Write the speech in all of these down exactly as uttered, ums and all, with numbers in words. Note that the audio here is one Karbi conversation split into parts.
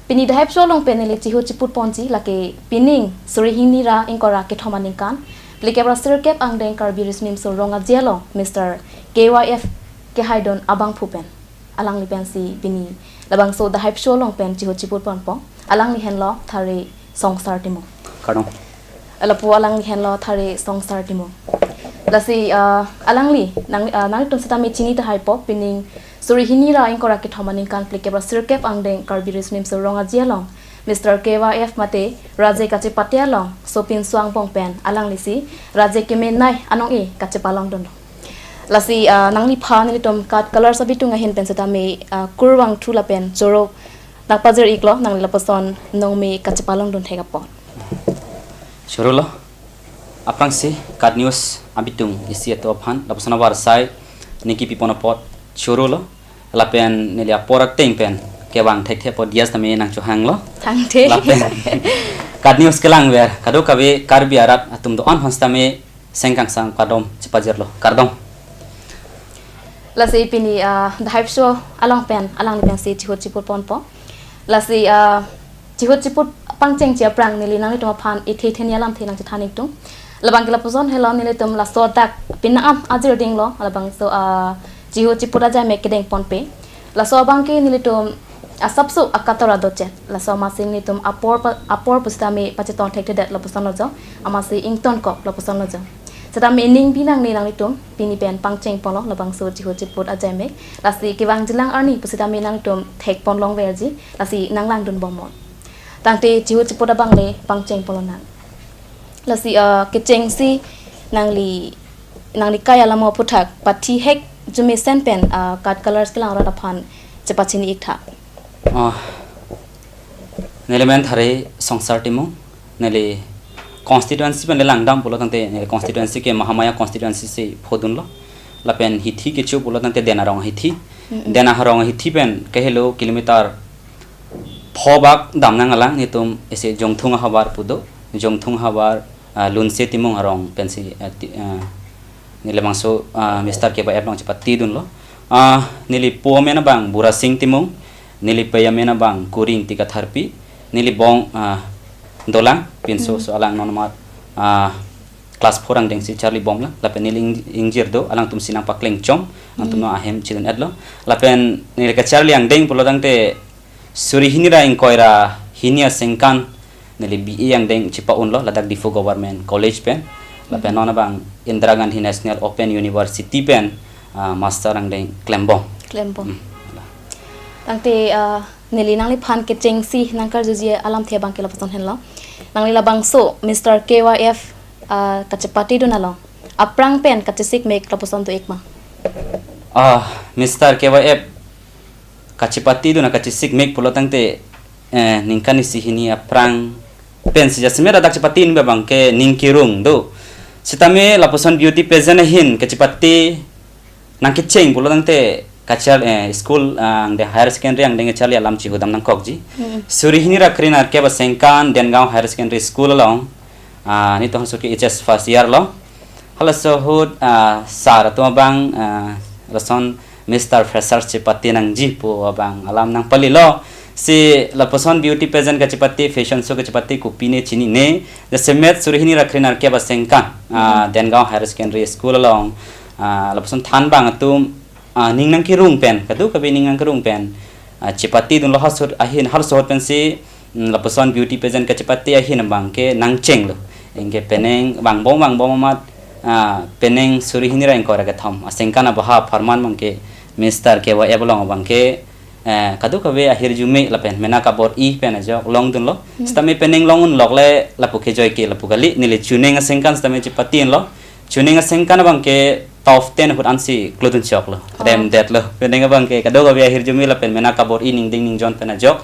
Pini Dahaipso along pen neli chihu chiput ponji lake pining suri hini ra ingkoi ra kethom aningkan, phlikep ra sirkep angdeng Karbi Riso Nimso Rong Aje along Mister K Y F kehaidun abangphu pen. Alangli pensi pini labangso Dahaipso along pen chihu chiput ponpo. Alangli henlo Thare Songsar Timung. Kardom. Lapu alangli henlo Thare Songsar Timung. Lasi, ah, alangli nang, ah, nanglitum setame chini tahaipo, pining suri hini ra ingkoi ra kethom aningkan, phlikep ra sirkep angdeng Karbi Riso Nimso Rong Aje along Mister K Y F mate Raje kachepate along sopinso angbong pen alanglisi Raje kemenei anong-e kachepalongdunlo. Lasi, ah, nangliphan nelitum KAT Colors abitung ahin pen setame, ah, kurvangthu lapen choro nangpajir iklo, nangli lapuson nongme kachepalongdun thek apot. Chorolo. Aphrangsi KAT News abitung isi atum aphan lapuson avarsai ningkipi pon apot chorolo. Lapen neli apor ateng pen kevang thekthe apot dias tame nangchohanglo. Thangthe. Lapen KAT News kelangver kadokave Karbi arat atum do-an aphan setame sengkangsam kardom chepajirlo. Kardom. Lasi pini, ah, Dahaipso along pen alangli pensi chihu chiput ponpo. Lasi, ah, chihu chiput pangchengji aphrang neli nanglitum aphan ithe theni alamthe nangchethan ingtung. Labangke lapuson henlo nelitum laso dak pinam ajir dinglo, labangso, ah, chihu chiput ajaimek kedeng ponpe. Laso abangke nelitum asapso akatora dochot. Laso amatsi nelitum apor pa-, apor pusitame pachetong thekthedet lapuson lo jo. Amatsi ingtonkok lapuson lo jo. Setame ining binang ne nanglitum pini pen pangcheng ponlo labangso chihu chiput ajaimek. Lasi kevangjilang arni pusitame nangtum thek ponlongverji. Lasi nanglangdun bomnon. Tangte chihu chiput abang le pangcheng ponlonang. Lasi, ah, kechengsi nangli, nangli kai alamo aphuthak pathi hek jumesen pen, ah, KAT Colors kelang arat aphan chepachini iktha. Ah, neli men Thare Songsar Timung, neli constituency pen le langdam pulo tangte neli constituency ke Mahamaya constituency si phodunlo. Lapen hithi kecho pulo tangte Dena Rong hithi. Mm-mm. Dena Rong hithi pen kehelo kilometer pho bak damnang alang nelitum isi Jongthung ahavar pu do. Jongthung ahavar, ah, Lunse Timung arong pensi, ah, ti-, ah, neli labangso, ah, Mister K Y F along chepatedunlo. Ah, neli po amen abang Burasing Timung, neli pei amen abang Kuring Tikatharpi, neli bong, ah, dolang pinso. Hmm. So alang non amat, ah, class four angdengsi charli bomlang, lapen neli ing-, ingjir do, alangtum si nangpakleng chom, alangtum Hmm. no ahem chidun-etlo. Lapen neli kacharli angdeng pulo tangte suri hini ra ingkoi ra hini asengkan neli B A angdeng chepa-unlo ladak Diphu Government College pen. Lapen Hmm. non abang Indira Gandhi National Open University pen, ah, master angdeng klembom. Klembom. Hmm. Tangte, ah, neli nangliphan kechengsi nangkarjuji alamthe abangke lapuson henlo. Nangli labangso Mister K Y F, ah, kachepatedun along aphrang pen kachesikmek lapuson do-ik ma? Ah, Mister K Y F kachepatedun a kachesikmek pulo tangte, eh, ningkan isi hini aphrang pensi jasemet ladak chepate inbe abangke ning kerung do. Setame lapuson beauty pageant ahin kachepate nangkecheng pulo tangte kachar, eh, school, ah, angdeng higher secondary angdeng kacharli alam chihudam nangkokji. Hmm. Suri hini ra krenerkep asengkan Dengaon Higher Secondary School along, ah, nelitum ahut ke H S first year lo. Halaso ahut, ah, sir atum abang, ah, lason Mister Fresher chepate nangji pu abang alam nangpalilo. Si lapuson beauty pageant kachepate, fashion show kachepate kopine chinine. Jasemet suri hini ra krenerkep asengkan, ah, Hmm. Dengaon Higher Secondary School along, ah, lapuson thanbang atum, ah, ning nangkerung pen, kadokave ning nangkerung pen, ah, chepatedunlo halaso ahut ahin, halaso ahut pensi, mm, lapuson beauty pageant kachepate ahin abangke nangchenglo. Anke penang vangbom vangbom amat, ah, penang suri hini ra ingkoi ra kethom asengkan abaha apharman abangke Mister K Y F along abangke, eh, kadokave ahirjume lapen mena kabor-i pen ajok longdunlo. Hmm. Setame penang long-unlok le lapu kejoi ke lapu kali, neli chuning asengkan setame chepatedunlo. Chuning asengkan abangke top ten ahut ansi klodun choklo. Oh. Remdetlo. Penang abangke kadokave ahirjume lapen mena kabor-i ningding ningjon pen ajok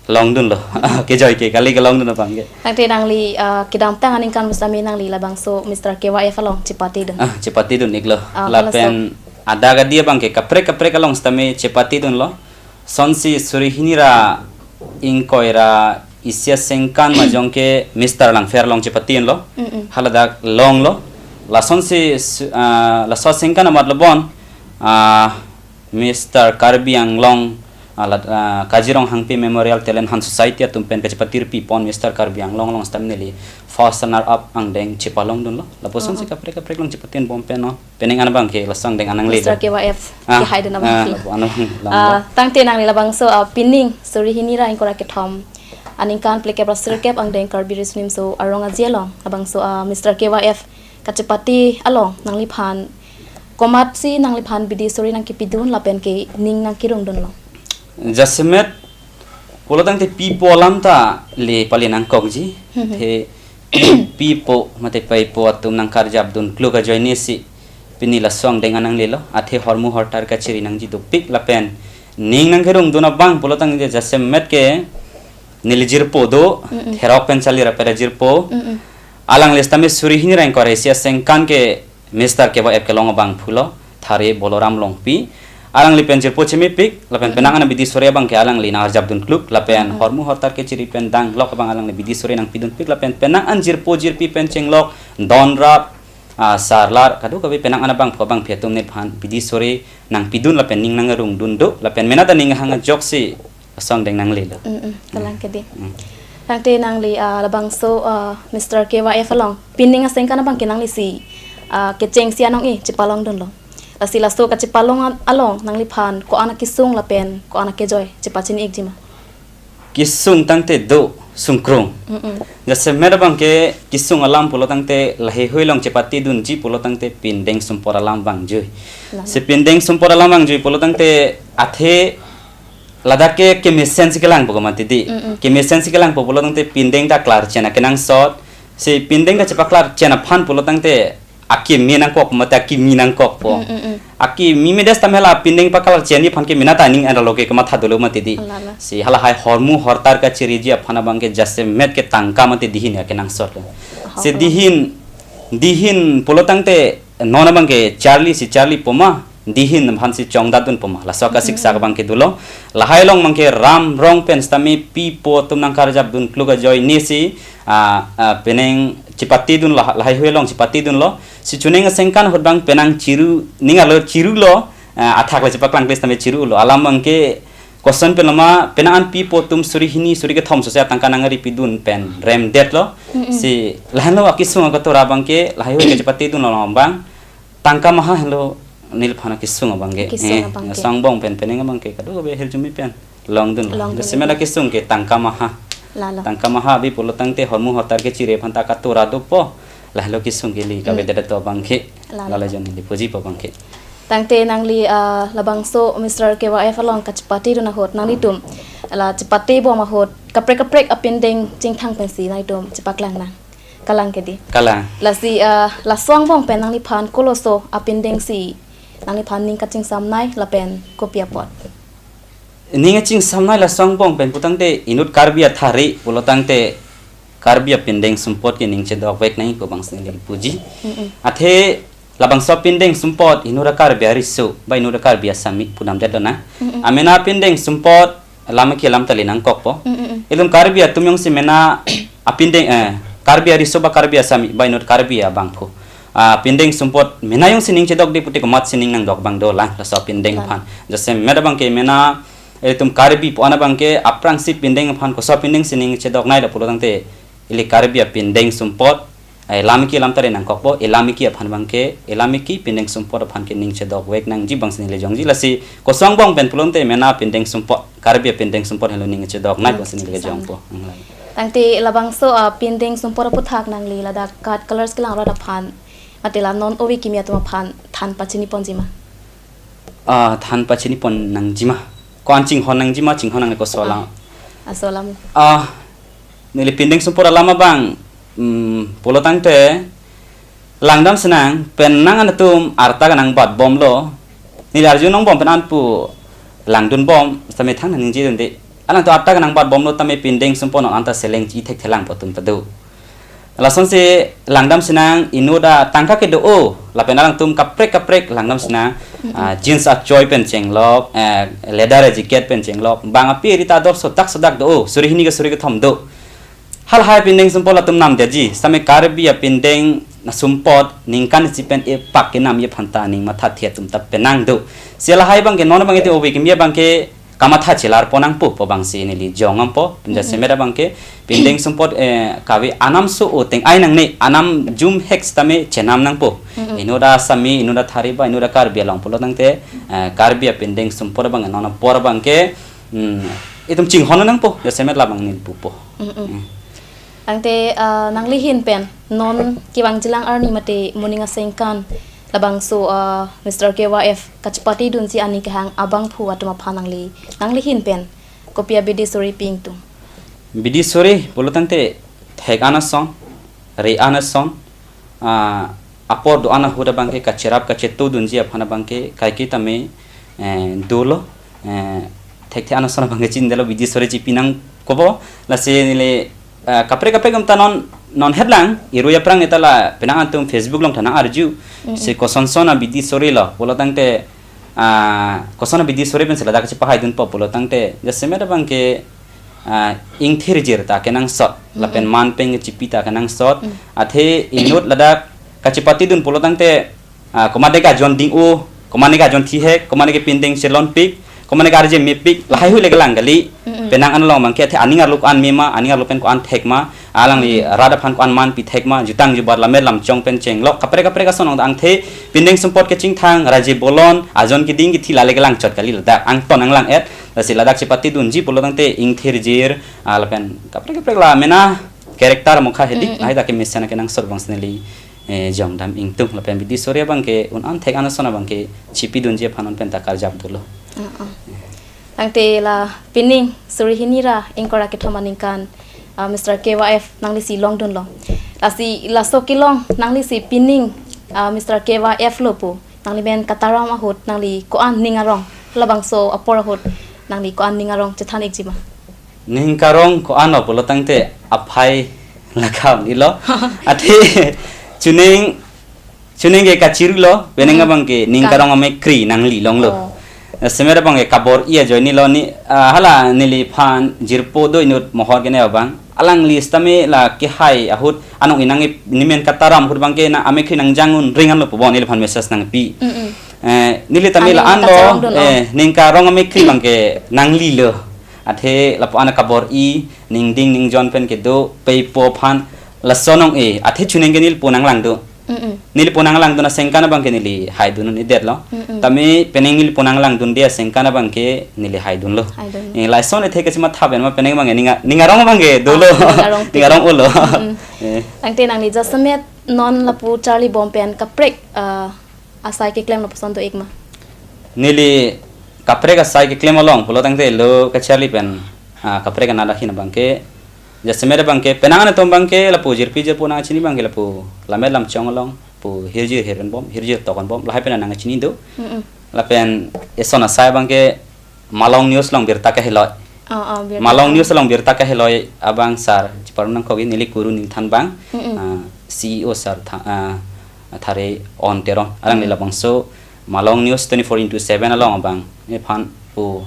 longdunlo. Kejoi ke kali kelongdun abangke. Tangte nangli, ah, kedamtang aningkan pusitame nangli labangso Mister K Y F along chepatedun. Ah, chepatedun iklo. Ah, lapen halaso. Ada kadi abangke kaprek kaprek along setame chepatedunlo. Sonsi suri hini ra ingkoi ra isi asengkan majong ke Mister Langpher along chepatedunlo. Mm-mm. Haladak longlo. Lasonsi su-, ah, laso asengkan amat lo bon, ah, Mister Karbi Anglong Alat, ah, Kazirong Hangpi Memorial Talent Hunt Society atum pen kachepatirpi pon Mister Karbi Anglong along stamina neli first runner up angdeng chepalongdunlo. Lapuson Oh, si oh. kaprek kaprek along chepatin bom pen non. Penang an abangke laso angdeng an nangle Mister do. K Y F, Ah, kehai dun ah, abangke. lapu ano, hmm, lang Ah, lang. Tangte nangli labangso, ah, pining suri hini ra ingkoi ra kethom aningkan phlikep ra sirkep angdeng Karbi Riso Nimso Arong Aji along labangso, ah, Mister K Y F kachepate along nangliphan komatsi nangliphan bidi suri nangkepidun lapen ke ning nangkerungdunlo? Jasemet pulo tangte pipo alam ta le pale nangkokji. Hmm, hmm. Athe pipo mate paipo atum nangkarjapdun kluk ajoine si pini laso angdeng an nanglelo. Athe hormu hortar kachiri nangji dopik lapen ning nangkerungdun abang pulo tangte jasemet ke neli jirpo do, Mm-mm. Therok pen Charli Rapera jirpo. Mm-mm. Alangli sitame suri hini ra ingkoi ra isi asengkan ke Mister K Y F kelong abangphu lo, Thare Boloram Longpi. Alangli pen jirpo chemepik, lapen Mm-mm. penang an bidi suri abangke alangli nangarjapdun kluk, lapen Mm-mm. hormu hortar kachiri pen danglok abang alangli bidi suri nangpidunpik, lapen penang an jirpo jirpi pen chenglok, donrap, ah, sarlar, kadokave penang an abangphu abangphi atum neliphan bidi suri nangpidun lapen ning nangerungdun do, lapen mena ta ning hang ajoksi laso angdeng nanglelo. Mm, mm, kalang ke dei. Mm. Tangte nangli, ah, labangso, ah, Mister K Y F along pining asengkan abangke nangli si, ah, kechengsi anong-e chepalongdunlo. Lasi laso kachepalong an-, along nangliphan ko-an akesung lapen ko-an akejoi chepachini-ikji ma? Kesung tangte do sungkrung. Mm, mm. Jasemet abangke kesung alam pulo tangte laheihui along chepatedunji pulo tangte pindeng sumpot alam vangjui. Lalo. Si pindeng sumpot alam vangjui pulo tangte athe ladak ke kemesen si kelangpo komat dei. Mm-mm. Kemesen si kelangpo pulo tangte pindeng ta klarchen akenangsot. Si pindeng ta chepaklarchen aphan pulo tangte akimi nangkok mate akimi nangkokpo. Mm-mm-mm. Akimi medes tam hela pindeng paklarchenji aphan ke mena ta ning arlo ke kematha dolo mati dei. Ala, ala. Si halahai hormu hortar kachiriji aphan abangke jasemet ke tangka mate dihin akenangsot lo. Aha, si aha. Dihin, dihin pulo tangte non abangke charli si charlipo ma, dihin aphan si chongdatdunpo ma. Laso akasiksak Mm-mm. abangke dolo. Lahai along abangke ram rong pen sitame pipo atum nangkarjapdun kluk ajoine si, ah, ah, penang chepatedun lah-, laheihui along chepatedunlo. Si chuning asengkan ahut abang penang chiru, ning arlo chirulo, ah, athak le chepaklang kle sitame chirulo. Alam abangke koson pen lo ma, penang an pipo atum suri hini suri kethom sose atangka nangripidun pen remdetlo. Mm-mm. Si lahenlo akesung akatora abangke laheihui kachepatedunlo abang tangka maha henlo neliphan akesung abangke. Kesung Eh, abangke. Song bong pen penang abangke kadokave hirjume pen longdunlo. Longdun. Jasemet akesung ke tangka maha. Lalo. Tangka maha abi pulo tangte hormu hortar kachiri aphan ta akatora dopo. Lahelo kesung ke le Mm. kavedet atum abangke. Lalo. Lalo jon neli pujipo abangke. Tangte nangli, ah, labangso Mister K Y F along kachepatedun ahut nanglitum la chepatebom ahut kaprek kaprek apindeng chingthang pensi nanglitum chepaklang nang. Kalang ke dei. Kalang. Lasi, ah, laso angbong pen nangliphan koloso apindeng si nangliphan ning kachingsamnei lapen kopi apot? Ning kachingsamnei laso angbong pen pu tangte inut Karbi athari pulo tangte Karbi apindeng sumpot ke ning chedokvek nangji pu abang si neli puji. Mm-mm. Athe labangso apindeng sumpot inut a Karbi ariso ba inut a Karbi asami pu namdet lonang. Mm-mm. Amena apindeng sumpot lam ke lam ta le nangkokpo. Mm, mm, mm. Ilitum Karbi atum jongsi mena apindeng, eh, Karbi ariso ba Karbi asami ba inut Karbi abangphu. Ah, pindeng sumpot mena jongsi ning chedokde pute komatsi ning nangdok abang dolang laso apindeng Lang. aphan. Jasemet abangke mena ilitum Karbi pu-an abangke aphrangsi pindeng aphan koso apindeng si ning chedoknei da pulo tangte ili Karbi apindeng sumpot, eh, lam ke lam ta le nangkokpo, eh, lam ke aphan abangke, eh, lam ke pindeng sumpot aphan ke ning chedokvek nangji abang si neli jongji lasi koso angbong pen pulote mena pindeng sumpot, Karbi apindeng sumpot henlo ning chedoknei abang si neli jongpo. Tangte labangso, ah, pindeng sumpot aputhak nangli ladak kat colors kelang rat aphan, mate la non ove kimi atum aphan than pachini ponji ma? Ah, than pachini pon nangji ma. Ko-an chinghon nangji ma, chinghon nangne koso alam. Ah, aso alam. Ah, neli pindeng sumpot alam abang, mm, pulo tangte langdam sinang, penang an atum arta kenang bat bomlo. Neli arju nongbom pen an pu langdun bom, sitame thangnat ningjedunde. Alangtum arta kenang bat bomlo tame pindeng sumpot non anta seleng chi thekthelang pu atum ta do. Lasonsi langdam sinang inut a tangka kedo-o, lapen alangtum kaprek kaprek langdam sinang, Mm-mm. ah, jeans achoi pen chenglok, eh, leather jacket pen chenglok, bang api rita ador sodak sodak do-o, suri hini ke suri kethom do. Halahai pindeng sumpot latum namdetji, sitame Karbi apindeng na sumpot, ningkan isi pen epak kenamji aphan ta ning mathathe atum ta penang do. Si lahai abangke, non abangke te ove kimi abangke, kamatha chelar pon nangpo pu abangsi neli jong dampo. Mm-mm. Jasemet abangke pindeng sumpot, eh, kave anam so o teng ai nangne anam jum hek sitame chenam nangpo. Mm-mm. Inut asami, inut athari ba, inut akarbi along pulo tangte, eh, Karbi apindeng sumpot abang non apor abangke, mm, itum chinghon nangpo, jasemet labang neli pupo. Mm-mm. Mm. Tangte, ah, nangli ahin pen non kevangjilang arni mate moning asengkan labangso, ah, Mister K Y F kachepatedunji aning kehang abangphu atum aphan nangli, nangli ahin pen kopi abidi suri pi ingtung? Bidi suri pulo tangte thek-an ason, re-an ason, ah, apor do-an ahut abangke kacherap kachetodunji aphan abangke kaike tame, eh, dolo, eh, thekthe-an ason abangke chindelo bidi suri chipi nangkokpo. Lasi neli, eh, kaprek kaprek atum ta non, non het lang, irui aphrang neta la penang atum Facebook along ta nang-arju. Mm-mm. Si kosonson abidi suri lo pulo tangte, ah, koson abidi suri pensi ladak chepahaidunpo pulo tangte, jasemet abangke, ah, ingthirjir ta kenangsot, lapen, mm-mm, man pen chipi ta kenangsot. Mm. Athe inut ladak kachepatedun pulo tangte, ah, komatne ke ajon ding-o, komatne ke ajon thihek, komatne ke pindeng chelonpik, komatne ke arje mepik, lahai hui le kelang kali. Mm-mm. Penang an along abangke athe aning arlo ko-an mema, aning arlo pen ko-an thekma, alangli, mm-mm, rat aphan ko-an man pi thekma, jutang jubat lammet lamchong pen chenglok, kaprek kaprek ason ong angthe, pindeng sumpot kechingthang, raje bolon, ajon keding kethi lale kelangchot kali ladak, angton nanglang-et, lasi ladak chepatedunji pulo tangte ingthirjir, ah, lapen kaprek kaprek la mena character mokha hedik, mm-mm, lahai ta kemesen kenangsot abangsi neli, eh, jong dam ingtung, lapen bidi suri abangke un-an thek-an ason abangke chipidunji aphan non pen ta karjap dolo. Uh-uh. Tangte la pining suri hini ra ingkoi ra kethom aningkan, ah, Mister K Y F nanglisi longdunlo. Lasi laso kelong nanglisi pining, ah, Mister K Y F lo pu nangli men kataram ahut nangli ko-an ning arong, labangso apor ahut nangli ko-an ning arong chethan-ikji ma? Ning karong ko-an lo pulo tangte aphai lakam ilo. Athe chuning, chuning ke kachirulo, penang, hmm, abangke ning, ka- karong amekkri nangli longlo. Oh. Jasemet abangke kabor-i ajoine lo ni, ah, hala neliphan jirpo do inut mohor kene abang. Alangli sitame la kehai ahut anong inang ip-, nemen kataram ahut abangke na amekkri nangjang un ring anlo pu bon neliphan message nangpi. Mm-mm. Eh, neli tame, ah, la ning an lo, kacharongdun, eh, oh, ning karong amekkri abangke nanglilo. Athe lapu-an akabor-i, ningding ningjon pen kedo, pei po aphan, lason ong-e, athe chuning ke neli po nanglang do. Mm-mm. Neli po nanglang do na sengkan abangke neli haidun un-edetlo. Mm-mm. Tame penang neli po nanglang dunde asengkan abangke neli haidunlo. Haidun. Eh, lason ethe kachematha pen ma penang abangke ning a-, ning arong abangke dolo. Ah, ning arong, ning arong olo. Mm-mm. Eh. Tangte nangli jasemet non lapu charlibom pen kaprek, ah, asai keklem lapuson do-ik ma? Neli kaprek asai keklem along pulo tangte lo kacharli pen, ah, kaprek anat ahin abangke, jasemet abangke penang an atum abangke lapu jirpi jirpo nangchini abangke lapu lammet lamchong along pu hirjir hirven bom, hirjir tokon bom, lahai pen nangchini do. Mm-mm. Lapen eson asai abangke Malong News along birta keheloi. Oh, oh, birta. Malong News along birta keheloi abang sar, chiparum nangkok neli kuru ningthan abang, mm-mm, ah, C E O sar tha-, ah, Thare On Teron. Alangli, mm, labangso Malong News twenty-four into seven along abang nephan pu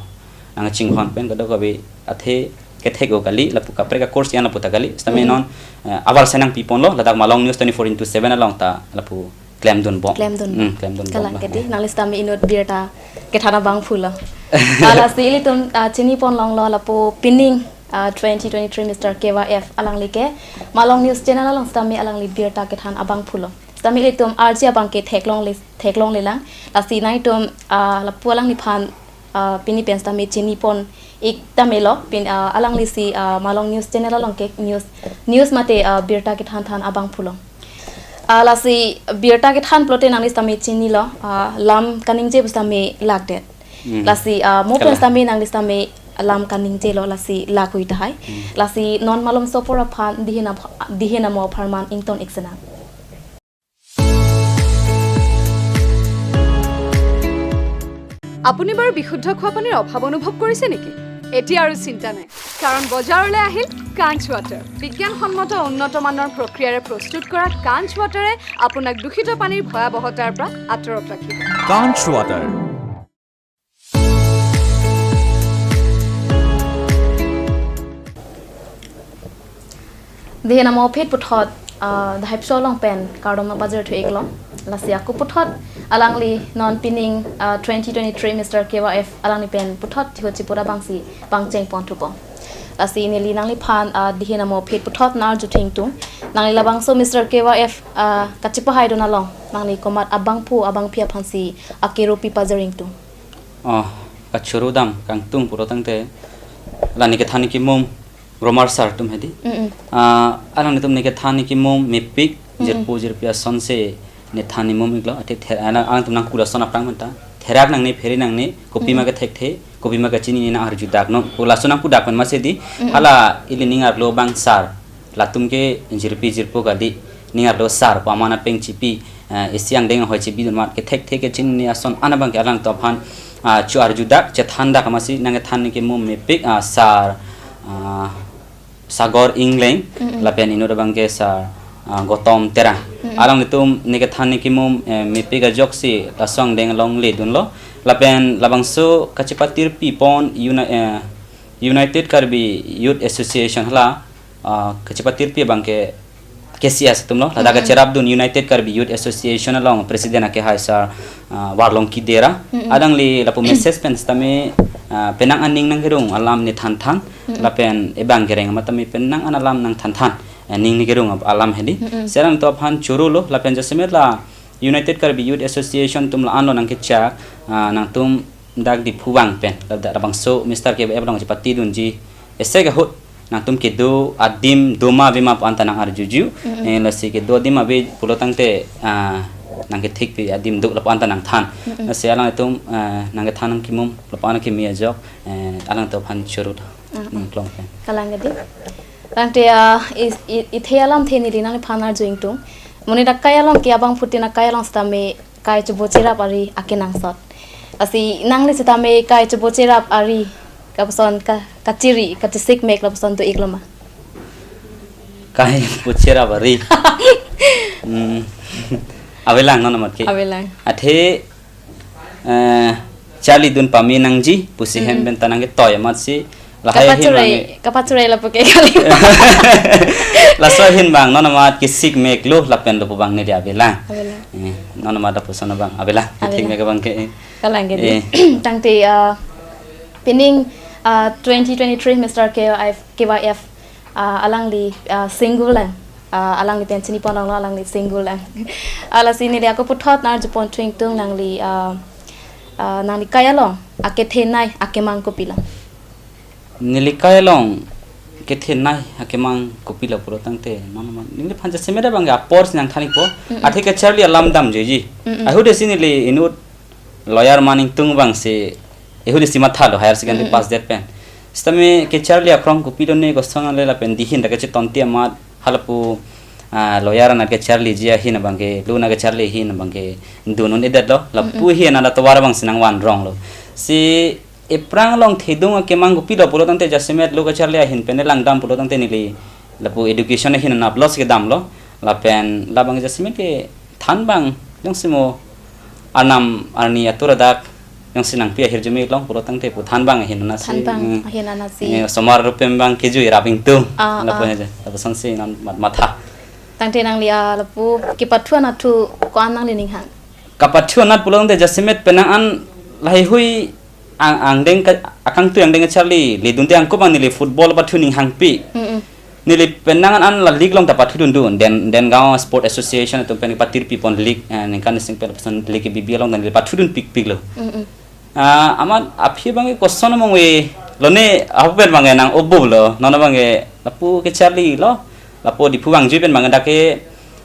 nangchinghon pen kadokave athe kethek-o kali, lapu kaprek a-course an lapu ta kali. Sitame, mm-mm, non, eh, abar senang piponlo, ladak Malong News twenty-four into seven along ta lapu klemdun bom. Klemdun. Hmm, klemdun bom. Kalang lo. Kedi, nangli sitame inut birta kethan abangphulo. Ah, lasi ilitum, ah, chinipon longlo lapu pining, ah, twenty twenty-three Mister K Y F alangli ke Malong News Channel along sitame alangli birta kethan abangphulo. Sitame ilitum R J abangke theklongle, theklonglelang. Lasi nangtum, ah, lapu alangliphan, ah, pini pen sitame chinipon-ik tame lo, pin, ah, alanglisi, ah, Malong News Channel along ke news, news mate, ah, birta kethan than abangphulo. Ah, lasi birta kethan pulote nangli sitame chinilo, ah, lam kaningje pu sitame lakdet. Hmm. Lasi, ah, mo pen, kalang, sitame nangli sitame lam kaningjelo, lasi lakhui tahai. Hmm. Lasi non malomso apor aphan dihin ap-, dihin amo apharman ington-ik senang. আপুনি বাৰু বিশুদ্ধ খোৱা পানীৰ অভাৱ অনুভৱ কৰিছে নেকি? এতিয়া আৰু চিন্তা নাই, কাৰণ বজাৰলৈ আহিল কাঞ্চ ৱাটাৰ। বিজ্ঞানসন্মত উন্নত মানৰ প্ৰক্ৰিয়াৰে প্ৰস্তুত কৰা কাঞ্চ ৱাটাৰে আপোনাক দূষিত পানীৰ ভয়াৱহতাৰ পৰা আঁতৰত ৰাখিব। কাঞ্চ water. Dihin amo aphi puthot Ah, Dahepso along pen kardom nangpajir thu-ik lo. Lasi ako puthot alangli non pining, ah, twenty twenty-three Mister K Y F alangli pen puthot thihut chipura bangsi pangcheng pon thupo. Lasi neli nangliphan, ah, dihin amo phit puthot nang-arju thengtung. Nangli labangso Mister K Y F, ah, kachipahai dun along nangli komat abangphu abangphi aphansi akerupi pajir ingtung. Oh, kachoro dam kangtung pulo tangte, la ne kethan ne kemum Romar sir atum hedi. Mm-mm. Ah, alanglitum ne kethan ne kemum mepik, mm-mm, jirpo jirpi asonsi ne than ne mum-iklo, athe ther-, alang, alangtum nangkula ason aphrang menta. Therak nangne, phere nangne, kopima, mm-mm, kethekthe, kopima kachinine nang-arju dak non. Pu laso nangpu dak pen masi di, mm-mm, hala ili ning arlo abang sir, latum ke jirpi jirpo kali, ning arlo sir pu aman apeng chipi, eh, isi angdeng ahoi chipi dun amat kethekthe kachinine ason an abang ke alangtum aphan, ah, cho-arju dak, chethan dak masi nang kethan ne kemum mepik, ah, sir, ah, Sagor Engleng, mm-mm, lapen inut abang ke sir, ah, Gotom Terang. Mm-mm. Alanglitum ne kethan ne kemum, eh, mepik ajoksi laso angdeng along ledunlo. Lapen labangso kachipatirpi pon uni-, eh, United Karbi Youth Association hala, ah, kachipatirpi abang ke K C S atum lo. Ladak, mm-mm, kacherap dun United Karbi Youth Association along president akehai sir, ah, Warlong Kidera. Mm-mm. Alangli lapu message pen sitame, ah, penang aning nangkerung alam ne thanthan. Mm-mm. Lapen ebang kereng amat tame penang an alam nangthanthan, eh, ning ne kerung alam hedi. Mm-mm. Si alangtum aphan choro lo, lapen jasemet la United Karbi Youth Association atum la-an lo nangkechak, ah, nangtum dak Diphu vang pen, la, la, labangso Mister K Y F along chepatidunji, isi ahut nangtum kedo adim doma avema pu anta nang-arjuji. Mm-mm. Eh, lasi kedo adim ave pulo tangte, ah, nangkethekpi adim do lapu anta nangthan. Mm-mm. Lasi alangtum, ah, nang kethan ne kemum lapu anta keme ajok, eh, alangtum aphan choro. Ah, ah. Nangklong pen. Kalang hedi. Tangte, ah, i, i, ithe alamthe neli nangliphan arju ingtung. Monit akai along ke abangphutin akai along sitame kai chobo cherap ari akenangsot. Lasi nangli sitame kai chobo cherap ari kapuson ka, kachiri, kachesik mek lapuson do-iklo ma? Kai chobo cherap ari. Hmm. Avelang non amat ke. Avelang. Athe, eh, charlidun pame nangji pusi, mm-mm, hem pen ta nangketoi amatsi lahai ahin, kapachore, bang, eh, kapachore lapu ke kali. Laso ahin bang non amat kesik meklo lapen lapu bang neli avelang. Avelang. Eh, non amat lapuson abang avelang. Avelang. Kethek mek abang ke, eh. Kalang hedi. Eh. Tangte, ah, pining, ah, twenty twenty-three Mister K Y F, K Y F, ah, alangli, ah, single lang. Ah, alangli pen chini pon longlo, alangli single lang. Ah, lasi neli ako puthot nang-arju pon thu ingtung, nangli, ah, ah, nangli kai along akethenei akemang kopilo? Neli kai along kethenei akemang kopilo pulo tangte, non amat neliphan jasemet abang ke apor si nangthan-ikpo. Mm-mm. Athe kacharli alam damjoiji. Mm-mm. Ahut isi neli inut lawyer man ingtung abangsi, ahut isi mathalo higher secondary, mm-mm, pass det pen. Sitame kacharli akrong kopilo ne kosong ale lapen dihin dak kachetonti amat halapu, ah, lawyer anat kacharliji ahin abang ke, lo na kacharli ahin abang ke dun un-edetlo. Lapu, mm-mm, ahin anat atovar abangsi nangvan ronglo. Si ephrang along thedung akemang kopilo pulo tangte jasemet lo kacharli ahin pen langdam pulo tangte neli lapu education ahin anaplo si kedamlo. Lapen labang jasemet ke thanbang jongsi mo arnam arni atur adak jongsi nangpi ahirjume long pulo tangte pu thanbang ahin anatsi. Thanbang, mm, ahin anatsi. Eh, osomar rupem abang kejui rap ingtung. Ah, lapu, ah, aja, lapusonsi non mat-, matha. Tangte nangli, ah, lapu kepathu anat thu ko-an nangli ninghang? Kapathu anat pulo tangte jasemet penang an lahai hui ang, angdeng ka, akangtui angdeng kacharli ledunde angkup abang neli football pathu ninghangpi. Mm-mm. Neli penang an la league along ta pathudundun, Den, Dengaon Sport Association atum pen patirpi pon league, eh, ningkan nising pen lapuson league B B along ta neli pathudun pikpiklo. Mm-mm. Ah, amat aphi abang koson among ve lone ahu pen abang nang-oboblo, non abang lapu kacharlilo, lapu Diphu vangji pen abang dak ke,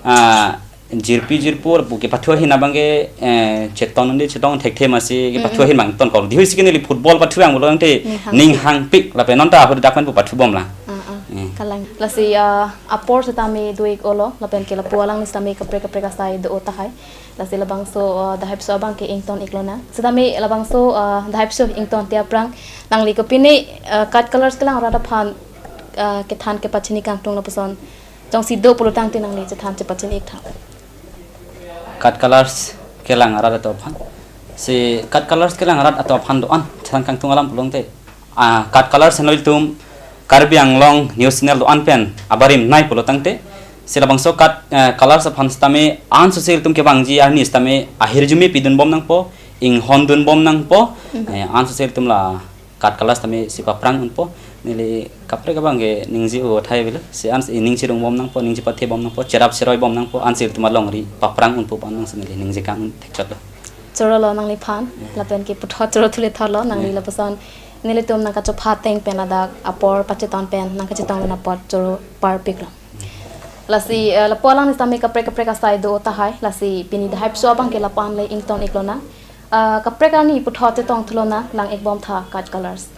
ah, jirpi jirpo lapu kepathu ahin abang ke, eh, cheton unde chetong thekthe masi kepathu, mm-mm, ahin abang tonkok. Dihoi si ke neli football pathu ang pulo tangte ninghang, ninghangpik lapen non ta ahut dak pen pu pathubomlang. Ah, ah. Eh. Kalang. Lasi, ah, apor sitame do-ik-olo lapen ke lapu alangli sitame kaprek kaprek asai do-o tahai. Lasi labangso, ah, Dahepso abang ke ington-iklonang. Sitame labangso, ah, Dahepso ingtonte aphrang nangli kopine, ah, KAT Colors kelang arat aphan, ah, kethan kepachini kangtung lapuson jongsi do pulo tangte nangli chethan chepachini-ik tha. KAT Colors kelang arat atum aphan. Si KAT Colors kelang arat atum aphan do-an chethan kangtung alam pulo tangte, ah, KAT Colors henlo ilitum Karbi Anglong news channel do-an pen abarim nei pulo tangte, Si labangso kat, eh, colors aphan sitame ansose ilitum kevangji arni sitame ahirjume pidun bom nangpo, inghon dun bom nangpo, eh, ansose ilitum la kat colors tame si paprang unpo, neli kaprek abang ke ningje o thai avelo, si ansi ning chirung bom nangpo, ningje pathe bom nangpo, cherap cheroi bom nangpo, ansi ilitum alongri paprang unpo pu ansi neli ningje kang un thekchotlo. Chorolo nangliphan, lapen ke puthot choro thule thotlo, nangli lapuson nelitum nangkachopha ateng pen ladak apor pachetong pen, nangkachetong pen apot choro parpiklo. Lasi, eh, lapu alang ni sitame kaprek kaprek asai do tahai, lasi pini dahai pso abang ke lapu-an le ington iklonang. Eh, kaprek arni puthot chetong thulonang, lang-ik bom tha kat colors.